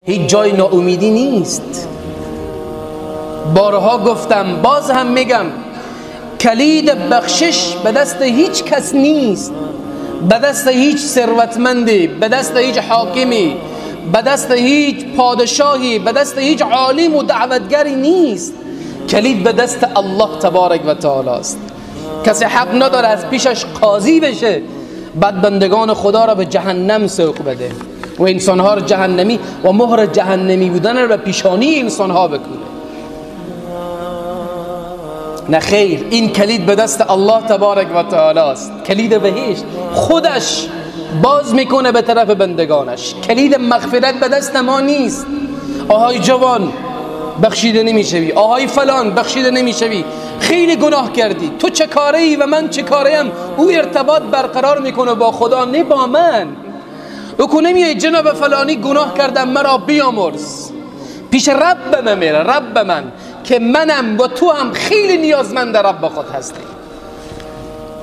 هیچ جای ناامیدی نیست. بارها گفتم، باز هم میگم، کلید بخشش به دست هیچ کس نیست، به دست هیچ ثروتمندی، به دست هیچ حاکمی، به دست هیچ پادشاهی، به دست هیچ عالم و دعوتگری نیست. کلید به دست الله تبارک و تعالی است. کسی حق نداره از پیشش قاضی بشه، بعد بندگان خدا را به جهنم سوق بده و انسانها را جهنمی و مهر جهنمی بودن را به پیشانی انسانها بکنه. نه خیر، این کلید به دست الله تبارک و تعالی است. کلید بهشت خودش باز میکنه به طرف بندگانش. کلید مغفرت به دست ما نیست. آهای جوان بخشیده نمیشوی، آهای فلان بخشیده نمیشوی، خیلی گناه کردی، تو چه کاره ای و من چه کاره ام. او ارتباط برقرار میکنه با خدا، نه با من. او که نمیای جناب فلانی گناه کردم مرا بیامرز، پیش رب من میره، رب من که منم و تو هم خیلی نیازمند رب خود هستی.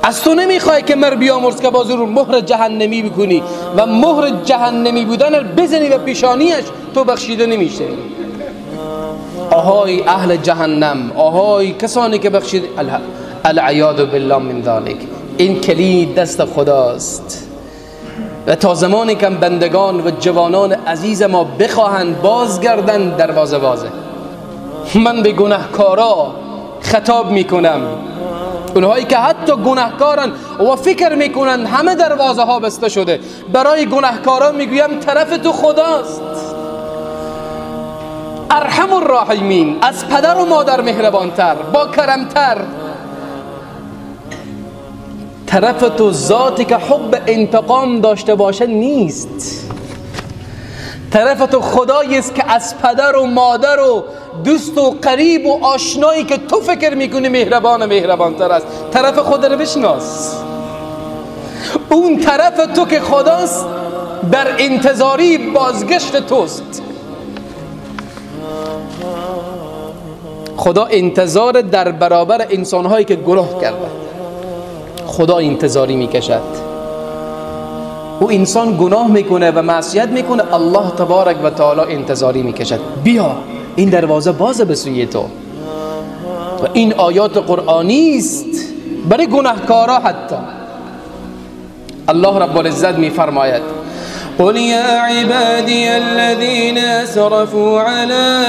از تو نمیخوای که مر بیامرز که باز رو مهر جهنمی بکنی و مهر جهنمی بودن بزنی و پیشانیش، تو بخشیده نمیشه. آهای اهل جهنم، آهای کسانی که بخشید، العیاذ بالله من ذلک. این کلید دست خداست و تا زمانی که بندگان و جوانان عزیز ما بخواهند بازگردن، دروازه بازه. من به گناهکارا خطاب میکنم، اونهایی که حتی گناهکارن و فکر میکنن همه دروازه ها بسته شده، برای گناهکارا میگویم طرف تو خداست، ارحم الراحمین، از پدر و مادر مهربانتر، با کرمتر. طرف تو ذاتی که حب انتقام داشته باشه نیست. طرف تو خدایی است که از پدر و مادر و دوست و قریب و آشنایی که تو فکر میکنی مهربان و مهربانتر است. طرف خدا رو بشناس. اون طرف تو که خداست در انتظاری بازگشت توست. خدا انتظار در برابر انسانهایی که گناه کردند، خدا انتظاری میکشد. او انسان گناه میکنه و معصیت میکنه، الله تبارک و تعالی انتظاری میکشد، بیا این دروازه باز به سوی تو. و این آیات قرآنی است برای گناهکارا. حتی الله رب العزت میفرماید قل يا عبادي الذين أسرفوا على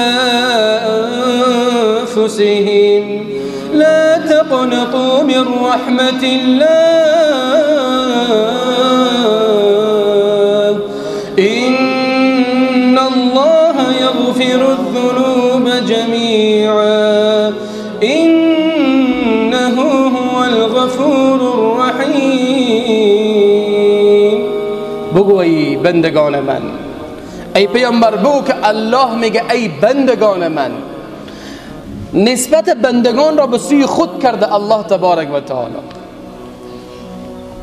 أنفسهم لا تقنطوا من رحمة الله إن الله يغفر الذنوب جميعا إنه هو الغفور الرحيم. بگو ای بندگان من، ای پیامبر بگو که الله میگه ای بندگان من. نسبت بندگان را به سوی خود کرده الله تبارک و تعالی.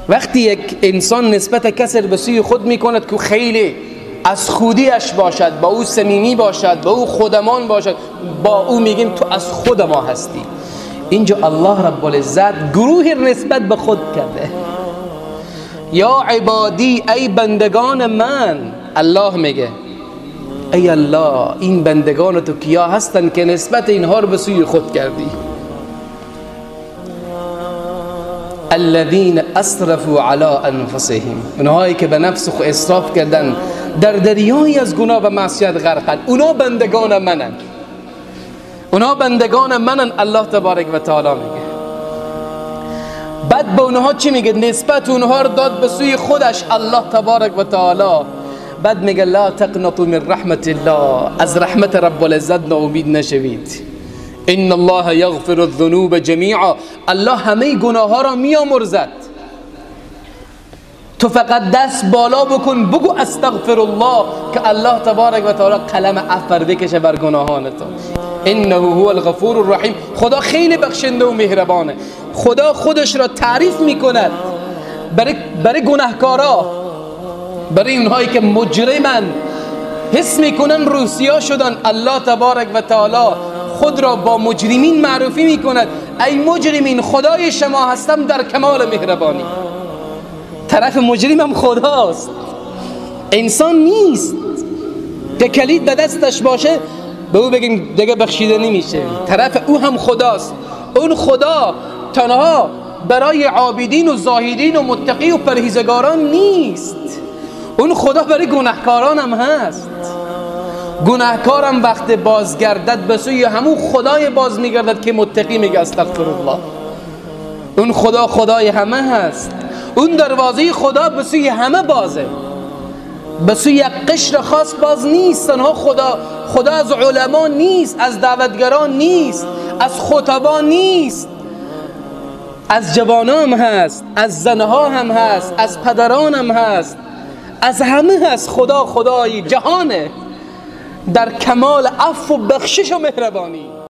وقتی یک انسان نسبت کسی به سوی خود میکند که خیلی از خودیش باشد، با او صمیمی باشد، با او خودمان باشد، با او میگیم تو از خود ما هستی. اینجا الله رب العزت گروه نسبت به خود کرده. یا عبادی، ای بندگان من. الله میگه ای الله، این بندگان تو کیا هستن که نسبت اینها رو به سوی خود کردی؟ الذین اسرفوا علی انفسهم، اونهایی که به نفس خود اسراف کردن، در دریایی از گناه و معصیت غرقن، اونا بندگان منن، اونا بندگان منن. الله تبارک و تعالی میگه. بعد به اونها چی میگه؟ نسبت اونها رو داد به سوی خودش الله تبارک و تعالی. بعد میگه لا تقنطوا من رحمت الله، از رحمت رب العزت ناامید نشوید. ان الله یغفر الذنوب جمیعا، الله همه گناه ها را میامرزد. تو فقط دست بالا بکن، بگو استغفر الله، که الله تبارک و تعالی قلم عفو بکشه بر گناهان تو. انه هو الغفور الرحیم. خدا خیلی بخشنده و مهربانه. خدا خودش را تعریف میکند برای گناهکارا، برای اونهایی که مجرمن، حس میکنن روسیا شدن. الله تبارک و تعالی خود را با مجرمین معروفی میکند. ای مجرمین، خدای شما هستم در کمال مهربانی. طرف مجرمم خداست، انسان نیست. که کلید به دستش باشه به او بگیم دیگه بخشیده نمیشه. طرف او هم خداست. اون خدا تنها برای عابدین و زاهدین و متقی و پرهیزگاران نیست، اون خدا برای گناهکاران هم هست. گناهکارم وقت بازگردد به سوی همون خدای باز میگردد که متقی میگه استغفر الله. اون خدا خدای همه هست. اون دروازه خدا به سوی همه بازه، به سوی یک قشر خاص باز نیست. تنها خدا از علما نیست، از دعوتگران نیست، از خطبا نیست، از جوانان هم هست، از زنها هم هست، از پدران هم هست، از همه هست. خدا خدای جهانه در کمال عفو و بخشش و مهربانی.